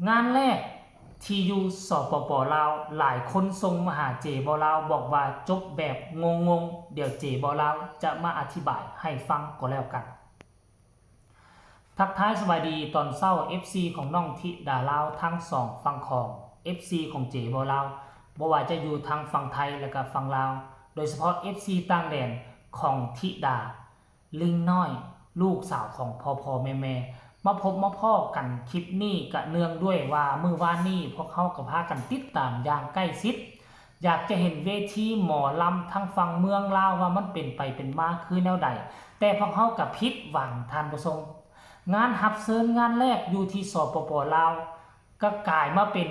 ງານແລກທີ່ຢູ່ ສປປ ລາວ ຫຼາຍຄົນສົ່ງມາຫາເຈບໍ່ລາວ ບອກວ່າຈົບແບບງົງໆ, ດຽວເຈບໍ່ລາວຈະມາອະທິບາຍໃຫ້ຟັງກໍແລ້ວກັນ. ທັກທາຍສະບາຍດີຕອນເຊົ້າ ເອັຟຊີ ຂອງນ້ອງທິດາລາວທັງສອງຝັ່ງຂອງ, ເອັຟຊີ ຂອງເຈບໍ່ລາວ ບໍ່ວ່າຈະຢູ່ທາງຝັ່ງໄທ ແລະກະຝັ່ງລາວ, ໂດຍສະເພາະ ເອັຟຊີ ຕ່າງແດນຂອງທິດາ ລິງນ້ອຍ ລູກສາວຂອງພໍ່ໆແມ່ໆ ມາພົບມາພໍ້ກັນຄລິບນີ້ກະເນື່ອງດ້ວຍວ່າມື້ວານນີ້ພວກເຮົາກໍພາກັນຕິດຕາມຢ່າງໃກ້ຊິດ, ຢາກຈະເຫັນເວທີໝໍລຳທາງຝັ່ງເມືອງລາວວ່າມັນເປັນໄປເປັນມາຄືແນວໃດ, ແຕ່ພວກເຮົາກໍຜິດຫວັງທ່ານຜູ້ຊົມ. ງານຮັບເຊີນງານແລກຢູ່ທີ່ ສປປ ລາວ ກໍກາຍມາເປັນ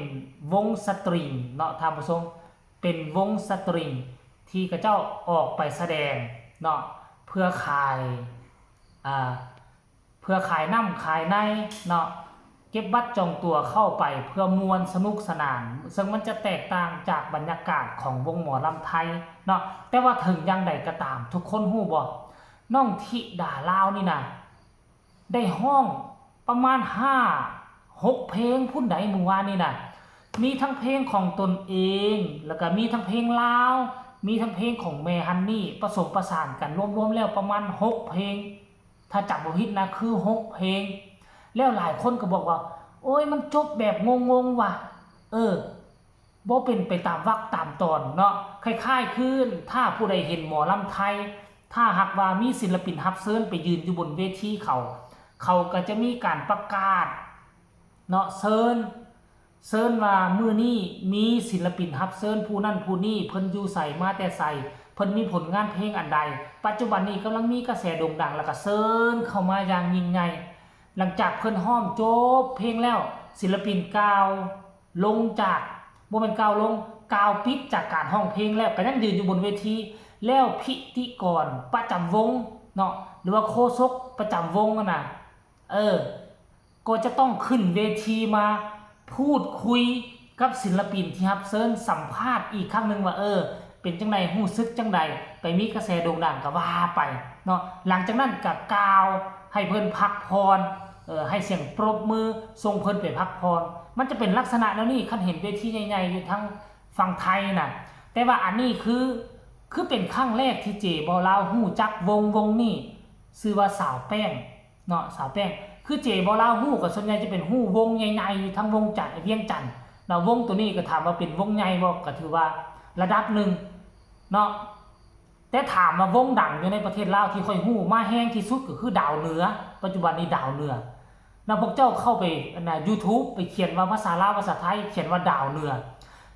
ວົງສະຕຣິງເນາະທ່ານຜູ້ຊົມ, ເປັນວົງສະຕຣິງທີ່ເຂົາເຈົ້າອອກໄປສະແດງເນາະ ເພື່ອຂາຍ ອ່າ ເພື່ອຂາຍນ້ຳຂາຍໃນເນາະ, ເກັບບັດຈອງຕົວເຂົ້າໄປເພື່ອມ່ວນສະໜຸກສະໜານ, ເຊິ່ງມັນຈະແຕກຕ່າງຈາກບັນຍາກາດຂອງວົງໝໍລຳໄທເນາະ. ແຕ່ວ່າເຖິງຢ່າງໃດກໍຕາມ, ທຸກຄົນຮູ້ບໍ່? ນ້ອງທິດາລາວນີ້ນະ ໄດ້ຮ້ອງປະມານຫ້າຫົກເພງພຸ້ນໃດ ມື້ວານນີ້ນະ, ມີທັງເພງຂອງຕົນເອງ ແລ້ວກະມີທັງເພງລາວ, ມີທັງເພງຂອງແມ່ຮັນນີ້ ປະສົມປະສານກັນ ລວມໆແລ້ວປະມານຫົກເພງ ຖ້າຈຳບໍ່ຜິດນະ ຄືຫົກເພງ. ແລ້ວຫຼາຍຄົນກໍບອກວ່າ ໂອ້ຍ ມັນຈົບແບບງົງໆວ່າ ເອີ ບໍ່ເປັນໄປຕາມວັກຕາມຕອນເນາະ, ຄ້າຍໆຄືຖ້າຜູ້ໃດເຫັນໝໍລຳໄທ ຖ້າຫາກວ່າມີສິນລະປິນຮັບເຊີນໄປຢືນຢູ່ບົນເວທີເຂົາ, ເຂົາກໍຈະມີການປະກາດເນາະ ເຊີນ ເຊີນວ່າມື້ນີ້ມີສິນລະປິນຮັບເຊີນຜູ້ນັ້ນຜູ້ນີ້ ເພິ່ນຢູ່ໃສ ມາແຕ່ໃສ ເພິ່ນມີຜົນງານເພງອັນໃດ ປັດຈຸບັນນີ້ກຳລັງມີກະແສໂດ່ງດັງ ແລ້ວກໍເຊີນເຂົ້າມາຢ່າງຍິ່ງໃຫຍ່. ຫຼັງຈາກເພິ່ນຮ້ອງຈົບເພງແລ້ວ ສິນລະປິນກ່າວ ລົງຈາກ ບໍ່ແມ່ນກ່າວລົງ ກ່າວປິດຈາກການຮ້ອງເພງແລ້ວ ກໍຍັງຢືນຢູ່ບົນເວທີ, ແລ້ວພິທີກອນປະຈຳວົງເນາະ ຫຼືວ່າໂຄສົກປະຈຳວົງຫັ້ນນະ ເອີ ກໍຈະຕ້ອງຂຶ້ນເວທີມາພູດຄຸຍກັບສິນລະປິນທີ່ຮັບເຊີນ ສຳພາດອີກຄັ້ງໜຶ່ງວ່າ ເອີ ເປັນຈັ່ງໃດ ຮູ້ສຶກຈັ່ງໃດ ໄປມີກະແສໂດ່ງດັງກໍວ່າໄປເນາະ. ຫຼັງຈາກນັ້ນກໍກ່າວໃຫ້ເພິ່ນພັກຜ່ອນ ເອີ ໃຫ້ສຽງປົບມືສົ່ງເພິ່ນໄປພັກຜ່ອນ. ມັນຈະເປັນລັກສະນະແນວນີ້ ຄັນເຫັນເວທີໃຫຍ່ໆຢູ່ທາງຝັ່ງໄທນະ. ແຕ່ວ່າອັນນີ້ຄື ຄືເປັນຄັ້ງແລກທີ່ເຈບໍ່ລາວຮູ້ຈັກວົງ ວົງນີ້ ຊື່ວ່າສາວແປ້ງເນາະ ສາວແປ້ງ. ຄືເຈບໍ່ລາວຮູ້ກໍສ່ວນໃຫຍ່ຈະເປັນຮູ້ວົງໃຫຍ່ໆ ທາງວງຈັນ ວຽງຈັນເນາະ. ວົງໂຕນີ້ກໍຖາມວ່າເປັນວົງໃຫຍ່ບໍ່ ກໍຖືວ່າລະດັບໜຶ່ງເນາະ. ແຕ່ຖາມວ່າວົງດັງຢູ່ໃນປະເທດລາວທີ່ຂ້ອຍຮູ້ມາແຮງທີ່ສຸດກໍຄືດາວເໜືອ, ປັດຈຸບັນນີ້ດາວເໜືອນະ. ພວກເຈົ້າເຂົ້າໄປ ອັນນະ YouTube ໄປຂຽນວ່າພາສາລາວ ພາສາໄທ ຂຽນວ່າດາວເໜືອ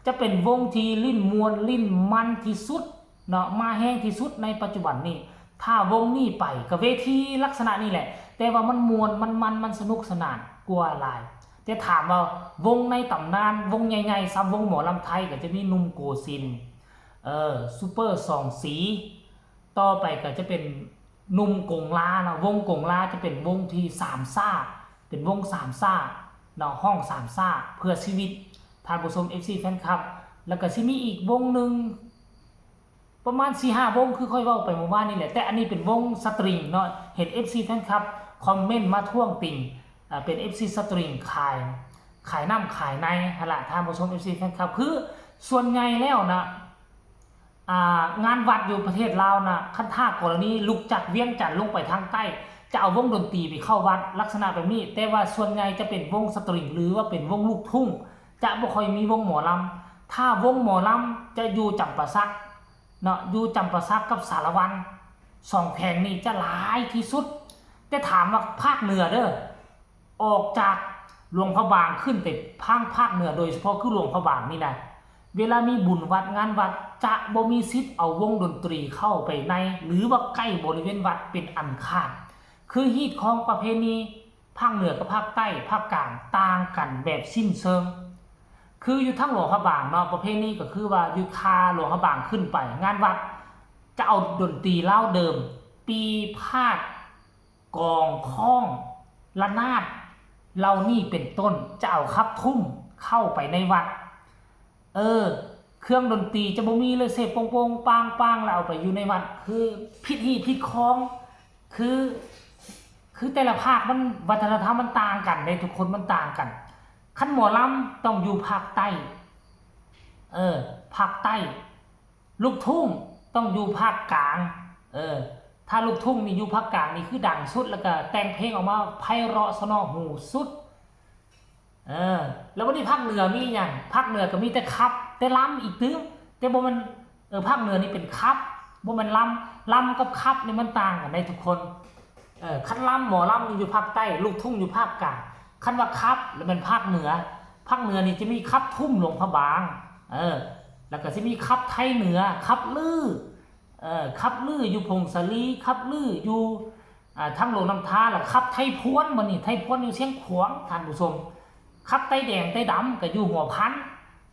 ຈະເປັນວົງທີ່ຫຼິ້ນມ່ວນຫຼິ້ນມັນທີ່ສຸດເນາະ ມາແຮງທີ່ສຸດໃນປັດຈຸບັນນີ້. ຖ້າວົງນີ້ໄປກໍເວທີລັກສະນະນີ້ແຫຼະ ແຕ່ວ່າມັນມ່ວນ ມັນມັນ ມັນສະໜຸກສະໜານກວ່າຫຼາຍ. ແຕ່ຖາມວ່າວົງໃນຕຳນານ ວົງໃຫຍ່ໆ ສ່ຳວົງໝໍລຳໄທ ກໍຈະມີໜຸ່ມໂກສິນ ເອີ ຊຸບເປີສອງສີ ຕໍ່ໄປກໍຈະເປັນໜຸ່ມກົງລາເນາະ. ວົງກົງລາຈະເປັນວົງທີ່ສາມຊ້າ ເປັນວົງສາມຊ້າເນາະ ຮ້ອງສາມຊ້າເພື່ອຊີວິດ ທ່ານຜູ້ຊົມ ເອັຟຊີ ແຟນຄລັບ. ແລ້ວກໍຊິມີອີກວົງໜຶ່ງ ປະມານສີ່ຫ້າວົງ ຄືຂ້ອຍເວົ້າໄປມື້ວານນີ້ແຫຼະ ແຕ່ອັນນີ້ເປັນວົງສະຕຣິງເນາະ. ເຫັນ ເອັຟຊີ ແຟນຄລັບຄອມເມັນມາທ້ວງຕິງ ເປັນ ເອັຟຊີ ສະຕຣິງ ຂາຍ ຂາຍນ້ຳຂາຍໃນຫັ້ນລະ ທ່ານຜູ້ຊົມ ເອັຟຊີ ແຟນຄລັບ. ຄືສ່ວນໃຫຍ່ແລ້ວນະ ອ່າ ງານວັດຢູ່ປະເທດລາວນະ ຄັນຖ້າກໍລະນີລຸກຈາກວຽງຈັນລົງໄປທາງໃຕ້ ຈະເອົາວົງດົນຕີໄປເຂົ້າວັດ ລັກສະນະແບບນີ້. ແຕ່ວ່າສ່ວນໃຫຍ່ຈະເປັນວົງສະຕຣິງ ຫຼືວ່າເປັນວົງລູກທຸ່ງ ຈະບໍ່ຄ່ອຍມີວົງໝໍລຳ. ຖ້າວົງໝໍລຳຈະຢູ່ຈຳປາສັກເນາະ ຢູ່ຈຳປາສັກກັບສາລະວັນ ສອງແຂວງນີ້ຈະຫຼາຍທີ່ສຸດ. ແຕ່ຖາມວ່າພາກເໜືອເດີ້ ອອກຈາກຫຼວງພະບາງຂຶ້ນໄປທາງພາກເໜືອ ໂດຍສະເພາະຄືຫຼວງພະບາງນີ້ນະ ເວລາມີບຸນວັດງານວັດ ຈະບໍ່ມີສິດເອົາວົງດົນຕີເຂົ້າໄປໃນ ຫຼືວ່າໃກ້ບໍລິເວນວັດເປັນອັນຂາດ. ຄືຮີດຄອງປະເພນີ ພາກເໜືອກັບພາກໃຕ້ ພາກກາງຕ່າງກັນແບບສິ້ນເຊີງ. ຄືຢູ່ທາງຫຼວງພະບາງເນາະ ປະເພນີກໍຄືວ່າຢູ່ທ່າຫຼວງພະບາງຂຶ້ນໄປ ງານວັດຈະເອົາດົນຕີລາວເດີມ ປີພາດ ກອງ ຄ້ອງ ລະນາດ ເຫຼົ່ານີ້ເປັນຕົ້ນ ຈະເອົາຂັບທຸ້ມເຂົ້າໄປໃນວັດ. ເອີ ເຄື່ອງດົນຕີຈະບໍ່ມີເລີຍ ເສບໂປ່ງໆ ປາງໆ ແລ້ວເອົາໄປຢູ່ໃນວັດ. ຄືຜິດຮີດຜິດຄອງ ຄື ຄືແຕ່ລະພາກມັນ ວັດທະນະທຳມັນຕ່າງກັນເດ້ ທຸກຄົນ ມັນຕ່າງກັນ. ຄັນໝໍລຳຕ້ອງຢູ່ພາກໃຕ້ ເອີ ພາກໃຕ້ ລູກທຸ່ງຕ້ອງຢູ່ພາກກາງ ເອີ ຖ້າລູກທຸ່ງນີ້ຢູ່ພາກກາງນີ້ຄືດັງສຸດ ແລ້ວກະແຕ່ງເພງອອກມາໄພເຣາະສະເນາະຫູສຸດ. ເອີ ແລ້ວບັດນີ້ພາກເໜືອມີຫຍັງ? ພາກເໜືອກໍມີແຕ່ຂັບ ແຕ່ລຳອີກຕື່ມ ແຕ່ບໍ່ແມ່ນ ເອີ ພາກເໜືອນີ້ເປັນຂັບ ບໍ່ແມ່ນລຳ ລຳກັບຂັບນີ້ມັນຕ່າງກັນໃດ໋ທຸກຄົນ. ເອີ ຄັນລຳ ໝໍລຳນີ້ຢູ່ພາກໃຕ້ ລູກທຸ່ງຢູ່ພາກກາງ ຄັນວ່າຂັບແລ້ວແມ່ນພາກເໜືອ ພາກເໜືອນີ້ຈະມີຂັບທຸ່ມຫຼວງພະບາງ ເອີ ແລ້ວກໍຊິມີຂັບໄທເໜືອ ຂັບລື ເອີ ຂັບລືຢູ່ຜົ້ງສາລີ ຂັບລືຢູ່ ອ່າ ທາງຫຼວງນ້ຳທາ ແລ້ວຂັບໄທພວນ ບັດນີ້ໄທພວນຢູ່ຊຽງຂວາງ ທ່ານຜູ້ຊົມ ຂັບໄຕແດງໄຕດຳກໍຢູ່ຫົວພັນ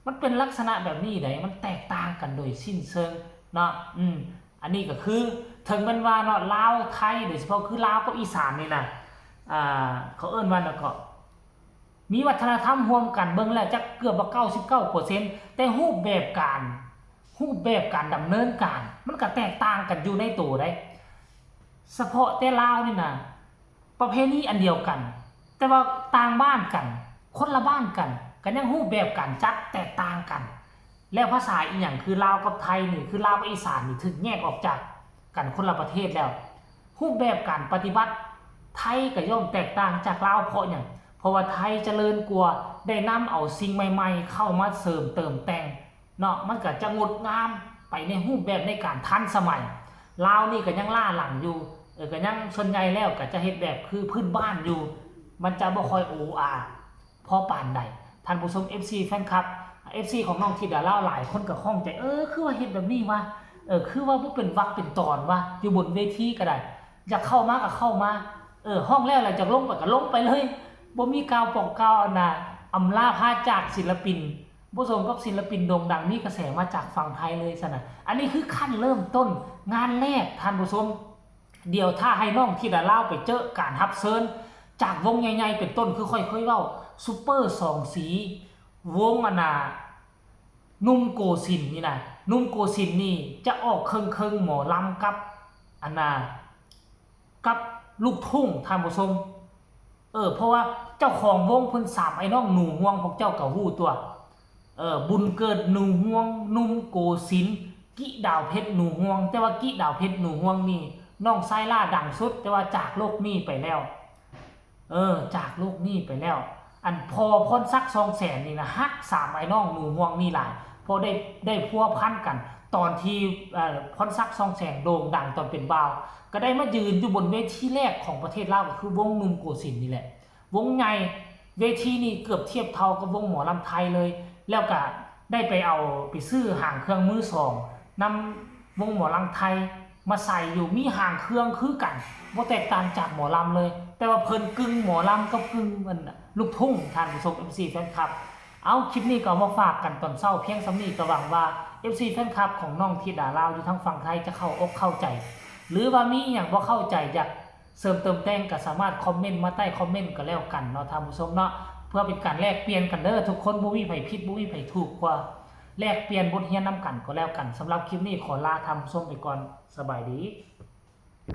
ມັນເປັນລັກສະນະແບບນີ້ໃດ໋ ມັນແຕກຕ່າງກັນໂດຍສິ້ນເຊີງເນາະ. ອືມ ອັນນີ້ກໍຄື ເຖິງແມ່ນວ່າເນາະ ລາວ ໄທ ໂດຍສະເພາະຄືລາວກັບອີສານນີ້ນະ ອ່າ ເຂົາເອີ້ນວ່າແນວເກາະ ມີວັດທະນະທຳຮ່ວມກັນ ເບິ່ງແລ້ວຈັກເກືອບວ່າເກົ້າສິບເກົ້າເປີເຊັນ ແຕ່ຮູບແບບການ ຮູບແບບການດຳເນີນການ ມັນກໍແຕກຕ່າງກັນຢູ່ໃນໂຕໃດ໋. ສະເພາະແຕ່ລາວນີ້ນະ ປະເພນີອັນດຽວກັນ ແຕ່ວ່າຕ່າງບ້ານກັນ ຄົນລະບ້ານກັນ ກໍຍັງຮູບແບບການຈັດແຕກຕ່າງກັນ. ແລ້ວພາສາອີ່ຫຍັງ ຄືລາວກັບໄທນີ້ ຄືລາວກັບອີສານນີ້ ຖືກແຍກອອກຈາກກັນຄົນລະປະເທດແລ້ວ. ຮູບແບບການປະຕິບັດ ໄທກໍຍ່ອມແຕກຕ່າງຈາກລາວ ເພາະຫຍັງ? ເພາະວ່າໄທຈະເລີນກວ່າ ໄດ້ນຳເອົາສິ່ງໃໝ່ໆເຂົ້າມາເສີມເຕີມແຕ່ງ ເນາະ ມັນກໍຈະງົດງາມໄປໃນຮູບແບບໃນການທັນສະໄໝ. ລາວນີ້ກໍຍັງລ້າຫຼັງຢູ່ ເອີ ກໍຍັງ ສ່ວນໃຫຍ່ແລ້ວກໍຈະເຮັດແບບຄືພື້ນບ້ານຢູ່ ມັນຈະບໍ່ຄ່ອຍໂອອາພໍປານໃດ. ທ່ານຜູ້ຊົມ ເອັຟຊີ ແຟນຄລັບ ເອັຟຊີ ຂອງນ້ອງທິດາລາວຫຼາຍຄົນກໍຂ້ອງໃຈ ເອີ ຄືວ່າເຮັດແບບນີ້ວະ ເອີ ຄືວ່າບໍ່ເປັນວັກເປັນຕອນວະ ຢູ່ບົນເວທີກໍໄດ້ ຢາກເຂົ້າມາກໍເຂົ້າມາ ເອີ ຮ້ອງແລ້ວລະຢາກລົງໄປກໍລົງໄປເລີຍ ບໍ່ມີກ່າວປອກກ່າວ ອັນນ່າ ອຳລາພາຈາກສິນລະປິນ ບໍ່ສົມກັບສິນລະປິນໂດ່ງດັງມີກະແສມາຈາກຝັ່ງໄທເລີຍຊັ້ນນະ. ອັນນີ້ຄືຂັ້ນເລີ່ມຕົ້ນ ງານແລກ ທ່ານຜູ້ຊົມ. ດຽວຖ້າໃຫ້ນ້ອງທິດາລາວໄປເຈີການຮັບເຊີນຈາກວົງໃຫຍ່ໆ ເປັນຕົ້ນຄືຂ້ອຍເຄີຍເວົ້າ ຊຸບເປີສອງສີ ວົງ ອັນນ່າ ໜຸ່ມໂກສິນນີ້ນະ ໜຸ່ມໂກສິນນີ້ຈະອອກເຄິ່ງໆ ໝໍລຳກັບ ອັນນ່າ ກັບລູກທຸ່ງ ທ່ານຜູ້ຊົມ. ເອີ ເພາະວ່າເຈົ້າຂອງວົງເພິ່ນສາມໄອ້ນ້ອງໜູຮວງ ພວກເຈົ້າກໍຮູ້ຕົວະ ເອີ ບຸນເກີດໜູຮວງ ໜຸ່ມໂກສິນ ກິດາວເພັດໜູຮວງ ແຕ່ວ່າກິດາວເພັດໜູຮວງນີ້ ນ້ອງຊາຍຫຼ້າດັງສຸດ ແຕ່ວ່າຈາກໂລກນີ້ໄປແລ້ວ ເອີ ຈາກໂລກນີ້ໄປແລ້ວ. ອັນພໍ່ພອນສັກ ຊອງແສນນີ້ນະ ຮັກສາມອ້າຍນ້ອງໜູຮວງນີ້ຫຼາຍ ເພາະໄດ້ ໄດ້ພົວພັນກັນ ຕອນທີ່ ເອີ ພອນສັກ ຊອງແສນໂດ່ງດັງຕອນເປັນບ່າວ ກໍໄດ້ມາຢືນຢູ່ບົນເວທີແລກຂອງປະເທດລາວ ກໍຄືວົງໜຸ່ມໂກສິນນີ້ແຫຼະ ວົງໃຫຍ່ ເວທີນີ້ເກືອບທຽບເທົ່າກັບວົງໝໍລຳໄທເລີຍ ແລ້ວກະໄດ້ໄປເອົາ ໄປຊື້ຫາງເຄື່ອງມືສອງນຳວົງໝໍລຳໄທມາໃສ່ຢູ່ ມີຫາງເຄື່ອງຄືກັນ ບໍ່ແຕກຕ່າງຈາກໝໍລຳເລີຍ ແຕ່ວ່າເພິ່ນກຶ່ງໝໍລຳກັບກຶ່ງ ອັນ ລູກທຸ່ງ ທ່ານຜູ້ຊົມ ເອັຟຊີ ແຟນຄລັບ. ເອົາ ຄລິບນີ້ກໍເອົາມາຝາກກັນຕອນເຊົ້າພຽງສ່ຳນີ້ ກໍຫວັງວ່າ ເອັຟຊີ ແຟນຄລັບຂອງນ້ອງທິດາລາວຢູ່ທາງຝັ່ງໄທຈະເຂົ້າອົກເຂົ້າໃຈ ຫຼືວ່າມີອີ່ຫຍັງບໍ່ເຂົ້າໃຈ ຢາກ ເສີມເຕີມແຕ່ງກໍສາມາດຄອມເມັນມາໃຕ້ຄອມເມັນກໍແລ້ວກັນເນາະ ທ່ານຜູ້ຊົມເນາະ ເພື່ອເປັນການແລກປ່ຽນກັນເດີ ທຸກຄົນບໍ່ມີໃຜຜິດບໍ່ມີໃຜຖືກ ກວ່າແລກປ່ຽນບົດຮຽນນຳກັນກໍແລ້ວກັນ. ສຳລັບຄລິບນີ້ຂໍລາທ່ານຜູ້ຊົມໄປກ່ອນ ສະບາຍດີ.